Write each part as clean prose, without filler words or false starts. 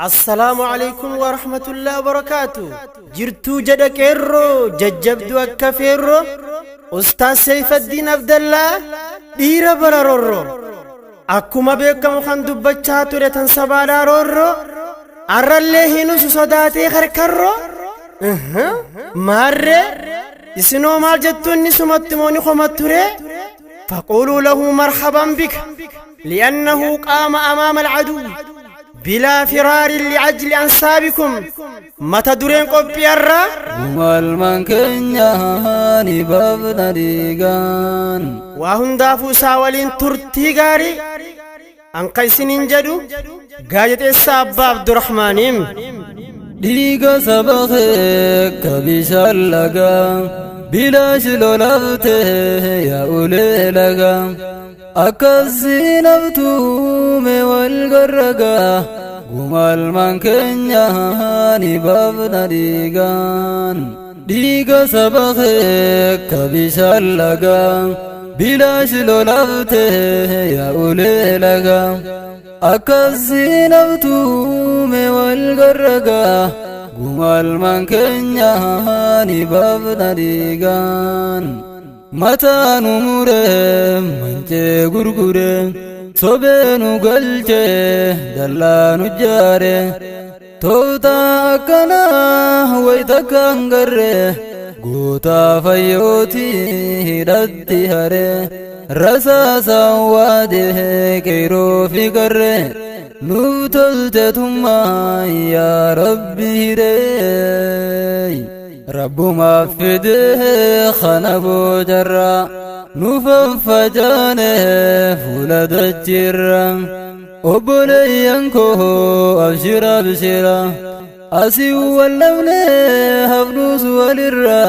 Assalaamu alaikum wa rahmatullahi wa barakaatu. Jirtuu jedha qeerroo jajjabduu akka feerroo Ustaaz Seyfaddiin Abdallaa dhiira bara roorroo. Akkuma beekamu kan dubbachaa ture tan sabaadhaa roorroo arrallee hinusu sodaatee karkarroo. Maarree isinoo maal jettu inni sumatti moo ni komatture? فقولوا له مرحبا بك لأنه قام أمام العدو بلا فرار لعجل أنسابكم متى درين قبي الرا Gumalmaan keenya ni baafna dhiigaan. Waa hundaafuu isaa waliin turtii gaarii anka isiniin jedhu gaazexeessaa Abbaa Abdurrahmaaniin. Dhiiga saba kee ka bishaan lagaa bilaash lolaafte yaa ulee lagaa akkasii naftuu mee wal garragaa gumalmaan keenya ni baafna dhiigaan. Dhiiga saba kee ka bishaan lagaa bilaash lolaafte yaa ulee lagaa akkasii naftuu mee wal garragaa gumalmaan keenya ni baafna dhiigaan. Mataa nu muree mancee gurgure sobee nu galchee dallaa nu jaare tooftaa akkanaa wayita kan garre gootaa fayyooti hidhatti hare rasaasaan waadee qeeroo fi garre nuuf tolte tummaa yaa rabbi hiree. Rabbumaaf fidee kana boodarra nu faffacaane fuula dachirra. Obboleeyyan koo abshira abshira asii wallabne hafnuus walirra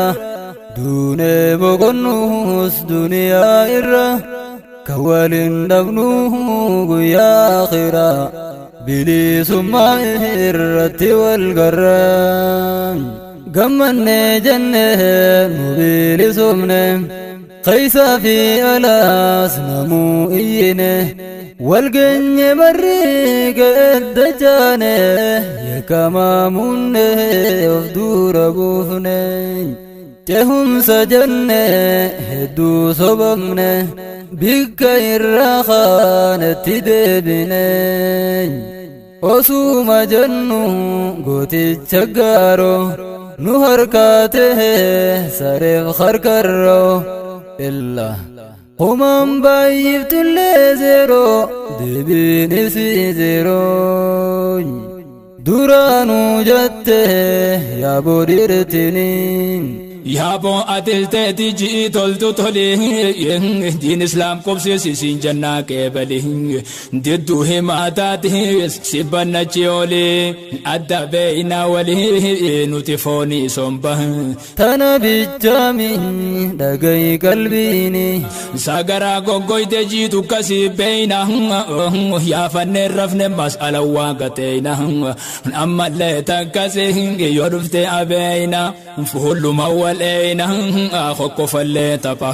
duunee boqonnuus duniyaa irra kan waliin dhabnu guyyaa akhiraa bilisummaa irratti wal garra. Gammannee jennee nu bilisumne keessa fi alaas namuu iyyine walgeenye barri gaddachaane yakkamaamunne of dura buufne cehumsa jenne hedduu sobamne bikka irraa kaanetti deebine osuma jennu gooticha gaaroo nu harkaa tahe sareef harkarroo illa humaan baay'iftullee zeeroo deebiin isii zeeroo duraanuu jette yaa boodhirtiniin. Yaaboo atilteeti ji'i toltu toli diin islaam qubsiisi siin jannaa qeebali didduu himaataati si bannachi oli adda beeyna wali nuti foonii somba. Tana bichaami dhagayi qalbiini. Sagaraa goggoyte jiitu kasii beeyna yaafannee rafne mas'ala waa gateeyna ammallee takkasi yoo dhufte abeeyna fuulluma waleeyna kokkofallee tapha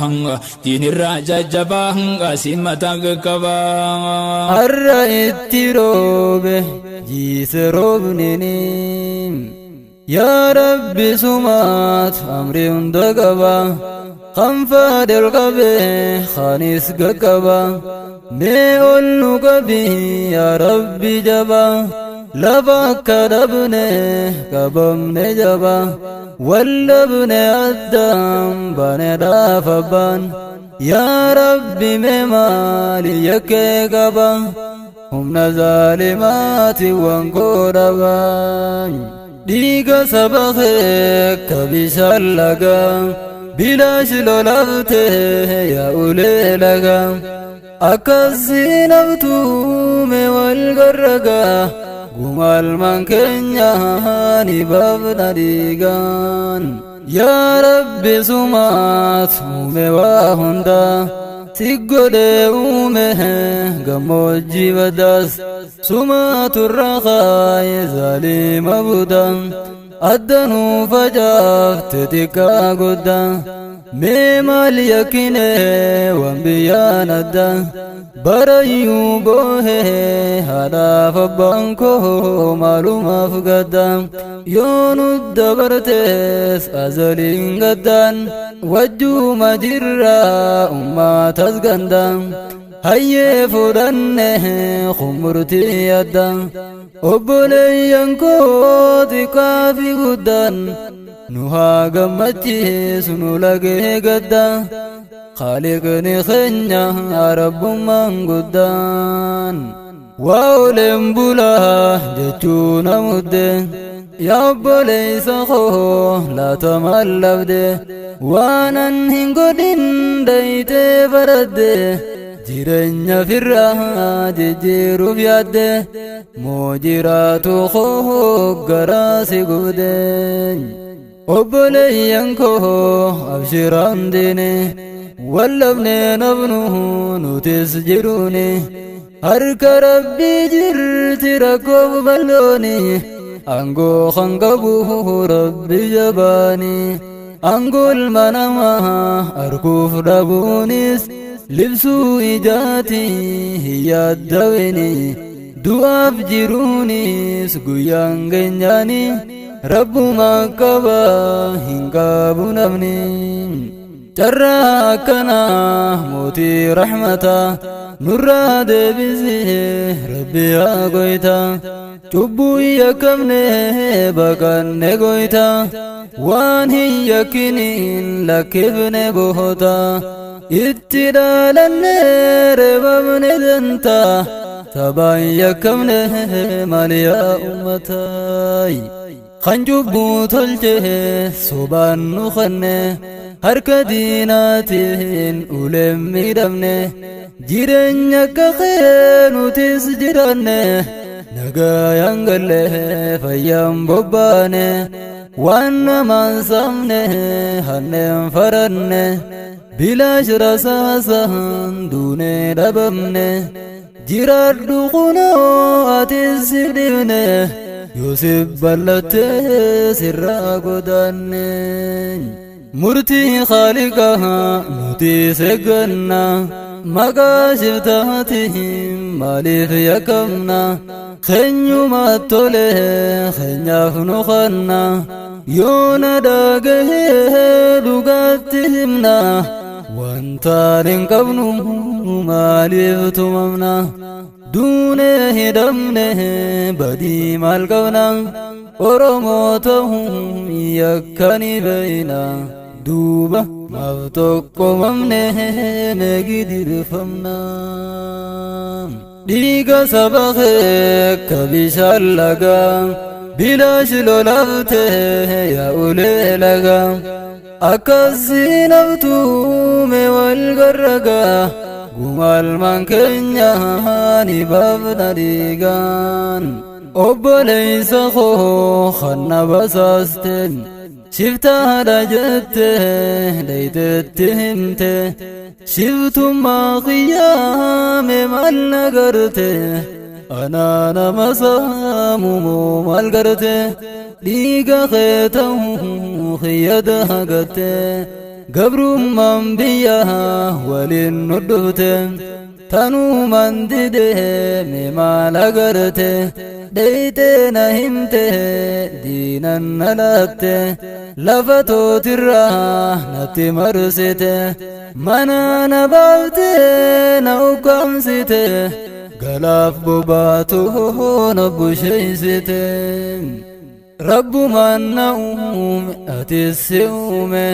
diinirraa jajjabaa si mataa qaqqaba. Har'a itti roobe jiise roobnini. Yaa Rabbi sumaat amri hunda qaba. Kan faadhel qabe kanis qaqqaba. Mee ol nu qabi yaa Rabbi jaba. Lafa akka dhabne qabamne jaba. Wallabne addaan baane dhaafabbaan. Yaa Rabbi mee maali yakkee qaba. Humna zaalimaati waan godhaban. Dhiiga saba kee ka bishaan lagaa bilaash lolaafte yaa ulee lagaa akkasii naftuu mee wal garragaa gumalmaan keenya ni baafna dhiigaan. Yaa Rabbi sumaat uume waa hundaa si godhee uume gammoojjii baddaas sumaatu irra kaaye zaalima budaa. Addanuu facaafte xiqqaa guddaa. Mee maal yakkine waan biyyaan adda barayyuu boohee haadhaaf abbaan koo maalumaaf gadda yoo nu dabartees azaliin gaddaan wajjuma jirra ummaatas ganda hayyee fudhanne xumurtii adda obboleeyyan koo xiqqaa fi guddaan nu haa gammachiisu nu lagee gadda Khaliqni keenya rabbummaan guddaan waa oleen bulaa jechuu na mudde yaa obboleessa koo laata maal dhabde waanan hin godhin dayitee baradde jireenya firraa jijjiiruuf yaadde moo jiraatu koo garaa si gubde. Obboleeyyan koo abshiraan diine wallabne nabnu nutis jiruuni harka rabbii jirti rakkoof bal'ooni aangoo kan qabu rabbi jabaani aangoo ilma namaa arguuf dhabuunis libsuu ijaati hin yaaddawini du'aaf jiruunis guyyaan geenyaani rabbuma qaba hin qabu namni. Carraa akkanaa mootii rahmataa nurraa deebisee rabbi haa goyta cubbuu yakkamne baqanne goyta waan hin yakkiniin lakkifne bohota itti dhaalanne reebamne danta sabaan yakkamne maal yaa ummataay. Kan cubbuu tolche sobaan nu kanne harka diinaatiin uleen miidhamne jireenya akka kee nutis jiraanne nagayaan galle fayyaan bobbaane waan namaan saamne hanneen faranne bilaash rasaasaan duunee dhabamne jiraadhu kunoo atis si dhibne Yoosef bal'attee sirraa godaanne. Murtii Khaaliqaa nuti seegganna maqaa shiftaatiin maaliif yakkamna keenyuma tole keenyaaf nu kanna yoo na dhagahee dhugaatti himna wantaan hin qabnu maaliif tumamna. Duune hidhamne badii maal qabna Oromoo ta'uu yakkani beeyna duuba maaf tokkomamne meegidirfamna. Dhiiga saba kee akka bishaan lagaa bilaash lolaafte yaa ulee lagaa akkasii naftuu mee wal garragaa gumalmaan keenya ni baafna dhiigaan. Obboleessa koo kan na basaaste shiftaadha jette dayiteetti himte shiftummaa qiyyaame maal na garte anaa nama saamu moo maal garte dhiiga kee ta'uu xiyya dagatte gabrummaan biyya waliin nu dhufte tanuumaan didee mee maal agarte dheeytee na himte diinan na laatte lafa tootirraa natti marsite mana na baafte na ukkaamsite galaaf bobaatu na busheessite. Rabbumaan na uume atis si uume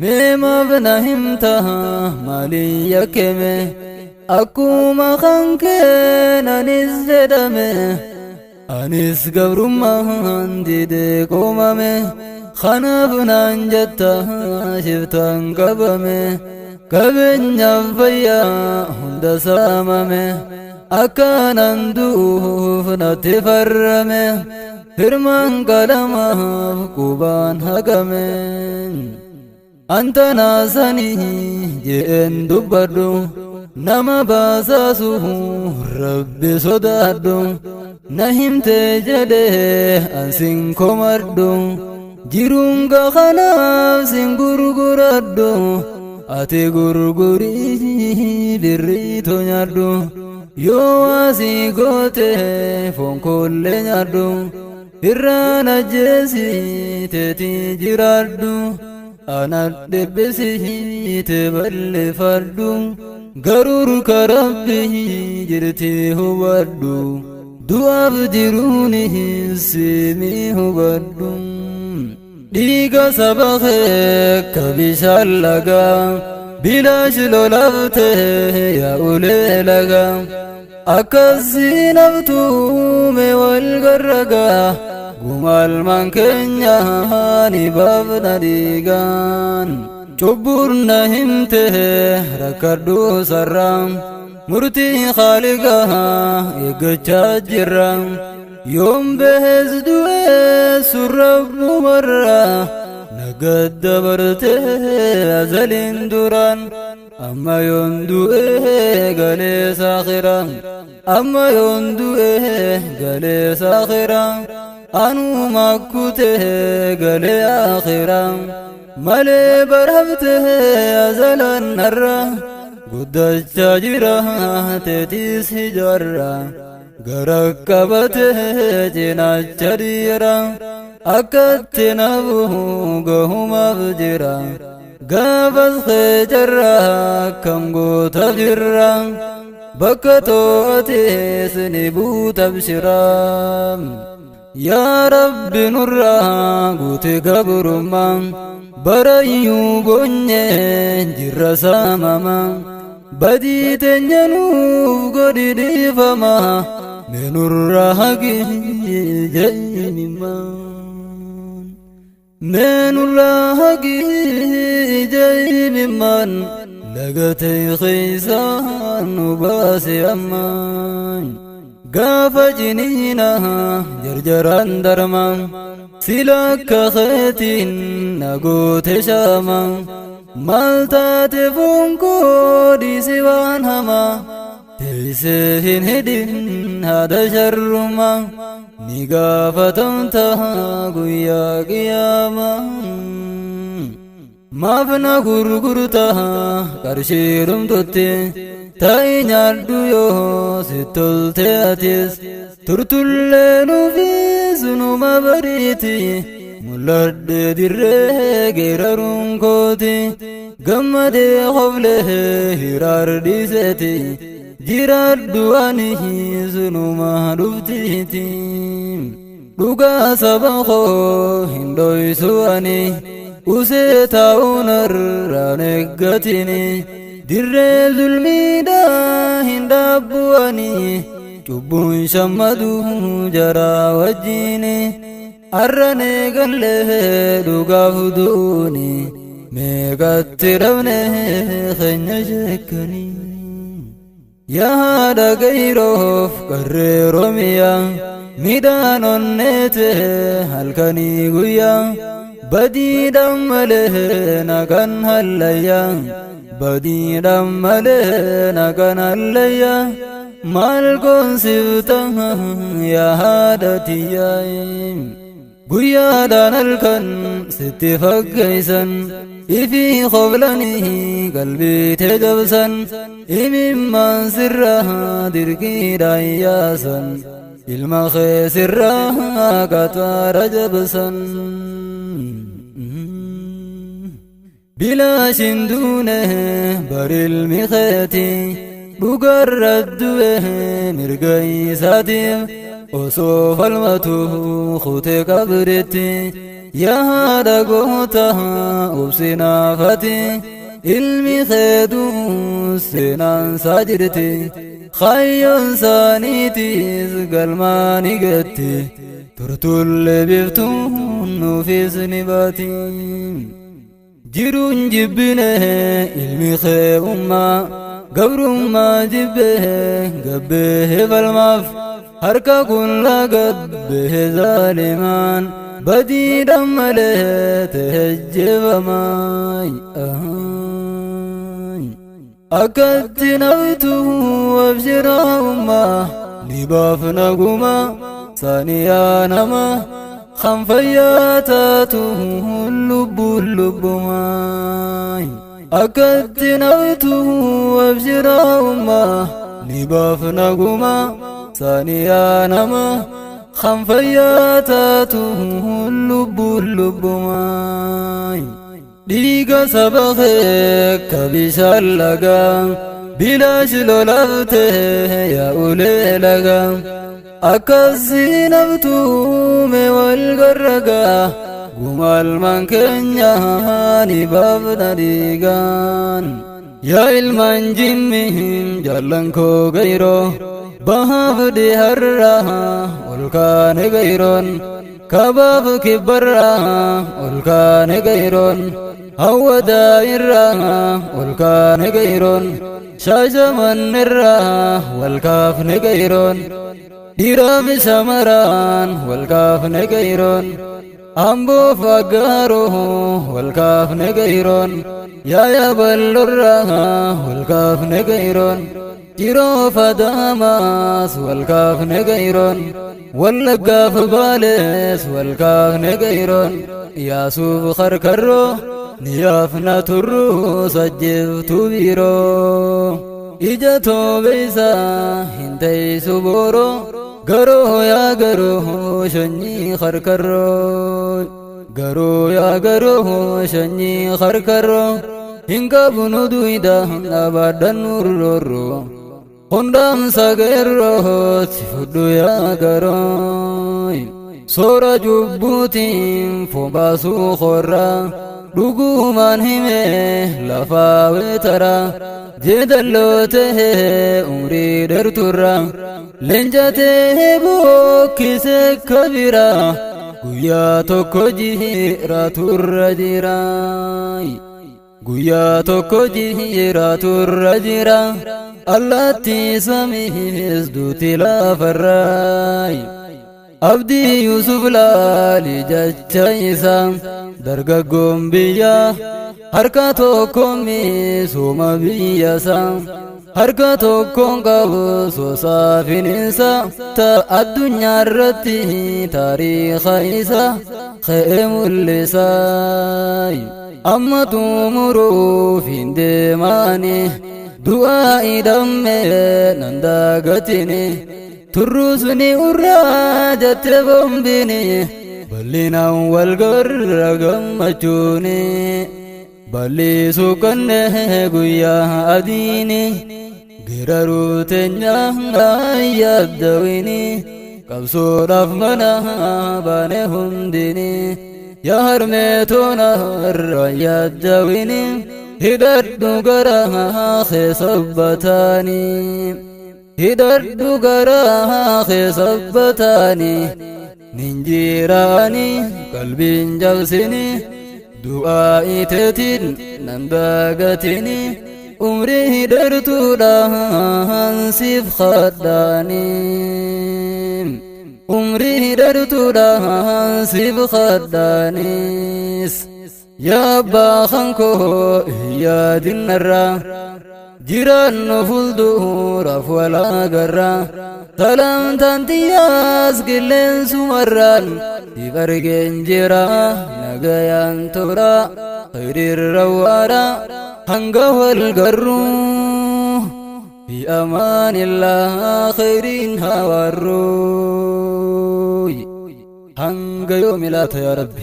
mee maaf na himta maaliin yakkeme akkuma kan keen anis jedhame anis gabrummaan didee qoomame kanaaf naan jetta shiftaan qabame qabeenyaaf fayyaa hunda saamame akkanan du'uuf natti farrame firmaan qalamaaf qubaan haqame. Anta naasanii jeen dubbadhu nama baasaasu rabbi sodaadhu Na himte jedhee ansin komadhu, jiruun kanaaf sin gurguradhu. Ati gurgurii birriitu nyaadhu, yoo asii goote foon koollee nyaadhu. Irraan ajjeesi teetii jiraadhu, ana dhibbisi te balleeffadhu. Garuu karabbii jirti hubadhu, du'aaf jiruun simii hubadhu. Dhiiga saba kee ka bishaan lagaa bilaash lolafte yaa ulee lagaa, akkasii naftuume wal garragaa. Gumaalmaan keenya ni baafna dhiigaan. Cubbuun na himte rakkadhu sarraa, murtii Khaaliqaa eeggachaa jirra. Yoom behes du'e surrabbumarra nagadda barte azaliin duraan. Amma yoon du'e galee saakhira, amma yoon du'e galee saakhira, anuma kute galee aakhira malee barhabte azalan narra. Guddachaa jira teetis hijaarra, gara qabate cinaacha dhiira, akkatti nafu gahumaaf jira. Gaafas keejarra akkam goota jirra, bakka to'atees ni buuta bishira. Yaa Rabbi nurraa guute gabrummaa, barayyuu boonye jirra saamama. Badii teenya nuuf godhi dhiifama, mee nurraa haqi je'imimmaan. Mee nurraa haqi je'imimmaan, lagatee keeysaan nu baase ammaan. Gaafa jiniina jarjaraan darma, sila akka keetiin na goote shaama. Maal taate foon koo dhiisi waan hamaa, teessee hin hidhin haadha sharrummaa, ni gaafatamta guyyaa qiyaamaa. Maaf na gurgurta qarshii dhumtutti? Ta'i nyaadhu yoo si tolte atis, turtullee nuufis numa bariiti. Mul'adhe dirree geeraruun kooti, gammadee hoflee hiraar dhiiseeti. Jiraadhu ani sunuma dhuftiiti. Dhugaa saba koo hin dhoysu ani, usee taa'uun irraan eeggatini. Dirree zulmiidhaa hin dhaabbu ani, cubbuun shammadu jaraa wajjini. Arran eegallee dhugaaf duuni, meeqatti dhabne keenya sheekkanii. Yaa haadha gayroof qarree Oromiyaa, midhaan onneete halkanii guyyaa. Badiidhaan malee naqan hallayyaa, badiidhaan malee naqan hallayyaa. Maal goonsifta yaa haadha tiyyaa? Guyyaadhaan halkan sitti fakkeeysan, ifii qoblanii qalbii tee jabsan, imimmaan sirraa dirqiidhaan yaasan, ilma kee sirraa qaxaara jabsan. Bilaashin duune bar ilmi keeti, dhugarra du'e mirga isaatiif osoo falmatu kute qabritti. Yaa haadha goota obsinaafati, ilmi keetuu seenaan isaa jirti, kaayyoon isaaniitis galmaa ni gatti. Turtullee biftuun nuufis ni baati. Jiruun jibbine ilmi kee ummaa, gabrummaa jibbee gabbee falmaaf, harka kun lagabbee zaalimaan badiidhaan malee tehejjeefamaay. Akkatti naftu abshiraa ummaa. Ni baafna gumaa saaniyaa nama kan fayyaa taatu lubbuun lubbumaa akkatti naftu abshiraa ummaa ni baafna gumaa saaniyaa nama kan fayyaa taatu lubbuun lubbumaa dhiiga saba kee ka bishaan lagaa bilaash lolaafte yaa ulee lagaa akkasii naftuume wal garragaa gumaalmaan keenya ni baafna dhiigaan yaa ilmaan jimmi jaallan koo gayroo bahaaf dhiharraa ol kaane gayroon kabaaf kibbarraa ol kaane gayroon hawwadaa irraa ol kaane gayroon shaashamannirraa wal kaafne gayroon dhiiraaf shamaraan wal kaafne gayroon amboof aggaaroo wal kaafne gayroon yaaya ballorraa wal kaafne gayroon jiroof adaamaas wal kaafne gayroon wallaggaaf baalees wal kaafne gayroon yaasuuf karkarroo niyaafna turruu sajjeeftu biiroo ija toobeeysaa hin teeysu booroo garoo yaa garoo shanyii karkarroo garoo yaa garoo shanyii karkarroo hin qabnu duyda abaadhannu roorroo hundaamsa geerroo si fudhu yaa garoo soora jubbuutiin foon baasuu qorraa dhugumaan hime lafaa weetara jeedalloo tahee umrii dheerturra leenca tahee bookkise kabira guyyaa tokko jiraaturra jira guyyaa tokko jiraaturra jira allaatti samiis duuti lafarraa Abdii Yusuf laali jecha isaa dargaggoon biyya harka tokkoon misooma biyya isaa harka tokkoon qabu soosaafininsa ta addunyaa irratti taariika isaa ka'ee mul'isa amma xumuruuf hin deemaani du'aa idhammee nan daagatini turruusni urraa jette bombini bal'inaan wal garra gammachuuni bal'isu kanne guyyaa adiini geraruu teenya yaaddawini qabsoodhaaf mana baane hundini yaa harmeetoona irra yaaddawini hidhadhu gara keessabbataanii hidhadhu garaa keessabbataanii ninjiraani qalbiin jabsini du'aa iteetiin nan daagatini umrii dheertuudhaan siif kadhaani umrii dheertuudhaan siif kadhaanis yaa abbaa kankoo yaadinarraa jiraannu fuulduraaf wal agarra salamtaan xiyyaas qilleensumarraan siif argeen jira nagayaan tora khayriirra waara hanga wal garruu fi amaanillaa khayriin hawaarruu hanga yoomi laata yaa rabbi.